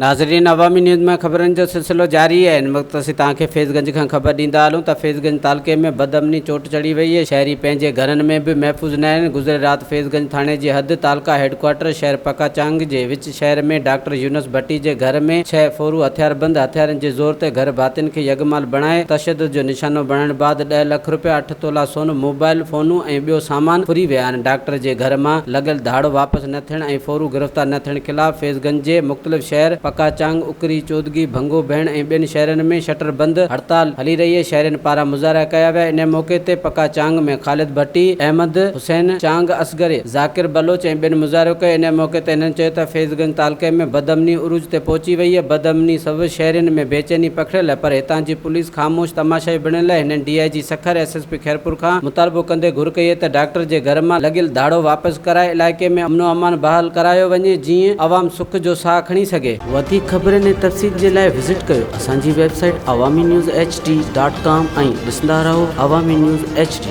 ناظرين عوامي نيوز ۾ خبرن جو سلسلو جاري آهي هن وقت اسين توهان کي فيض گنج کان خبر ڏيندا هلون ته فيض گنج تعلقي ۾ بدامني چوٽ چڙهي وئي آهي شهري پنهنجي گهرن ۾ به محفوظ نه آهن گذريل رات فيض گنج ٿاڻي جي حد تعلقه هيڊڪوارٽر شهر پڪا چانگ جي وچ شهر ۾ ڊاڪٽر يونس ڀٽي جي گهر ۾ ڇهه ڦورو هٿياربند هٿيارن جي زور تي گهر ڀاتين کي يرغمال بڻائي تشدد جو نشانو بڻائڻ بعد ڏهه لک رپيا اٺ تولا سون موبائل فونون ۽ ٻيو سامان ڦري ويا آهن ڊاڪٽر جي گهر مان لڳل ڌاڙو واپس نه ٿيڻ ۽ ڦورو گرفتار نه ٿيڻ خلاف فيض گنج جي مختلف شهر پڪا چانگ، اڪري، چودڳي، ڀنگو ڀيڻ ۽ ٻين شهرن ۾ شٽر بند هڙتال هلي رهي آهي شهرين پاران مظاهرا ڪيا ويا انهي موقعي تي پڪا چانگ ۾ خالد ڀٽي، احمد حسين چانگ، اصغر، ذاڪر بلوچ ۽ ٻين مظاهرو ڪيو انهي موقعي تي هنن چيو ته فيض گنج تعلقي ۾ بدامني عروج تي پهچي وئي آهي بدامني سبب شهرين ۾ بيچيني پکڙيل آهي پر هتان جي پوليس خاموش تماشائي بڻيل آهي هنن D I G Sukkur S S P Khairpur کان مطالبو ڪندي گهر ڪئي ته ڊاڪٽر جي گهر مان لڳل ڌاڙو واپس ڪرائي علائقي ۾ امن و امان بحال ڪرايو وڃي جيئن عوام سک جو ساهه کڻي سگهي. وڌيڪ خبرن ۽ تفصيل جي لاء وزٽ ڪيو اسان جي website Awami news H D dot com ۽ ڏسندا رهو عوامي نيوز ايڇ ڊي.